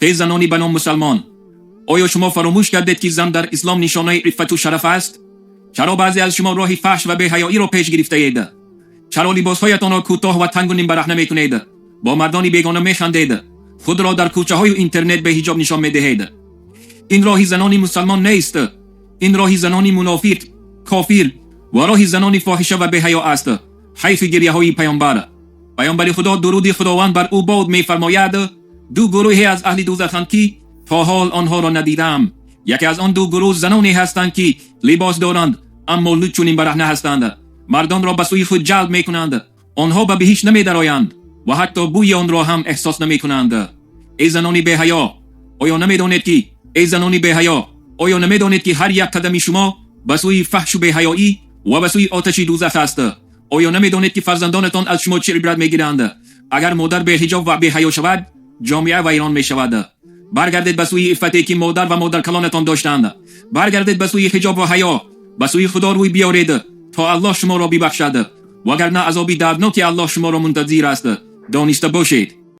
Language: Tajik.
Эй занони ба ном мусалмон, оё шумо фаромӯш кардед, ки зан дар ислом нишонаи иффату шараф аст? Чаро баъзе аз шумо роҳи фаҳш ва беҳаёиро пеш гирифтаед? Чаро либосҳоятонро кӯтоҳ ва тангу нимбараҳна мекунед, бо мардони бегона механдед, худро дар кӯчаҳою интернет беҳиҷоб нишон медиҳед? Ин роҳи занони мусалмон нест. Ин роҳи занони мунофиқ, кофир ва роҳи занони фоҳиша ва беҳаё аст. Ҳайфи гиряҳои паёмбар. Паёмбари Худо, дуруди Худованд бар ӯ бод, мефармояд: «Ду гурӯҳе аз аҳли дӯзаханд, ки то ҳол онҳоро надидаам. Яке аз он ду гурӯҳ заноне ҳастанд, ки либос доранд, аммо лучу нимбараҳна ҳастанд, мардонро ба сӯи худ ҷалб мекунанд. Онҳо ба биҳишт намедароянд ва ҳатто бӯи онро ҳам эҳсос намекунанд». Эй занони беҳаё, оё намедонед ки, эй занони беҳаё, оё намедонед, ки ҳар як қадами шумо ба сӯи фаҳшу беҳаёӣ ва ба сӯи оташи дӯзах аст? Оё намедонед, ки фарзандонатон аз шумо чӣ ибрат мегиранд? Агар модар беҳиҷоб ва беҳаё шавад, ҷомеа вайрон мешавад. Баргардед ба сӯи иффате, ки модар ва модаркалонатон доштанд. Баргардед ба сӯи ҳиҷоб ва ҳаё. Ба сӯи Худо рӯй биёред, то Аллоҳ шуморо бибахшад, вагарна азоби дардноки Аллоҳ шуморо мунтазир аст. Дониста бошед.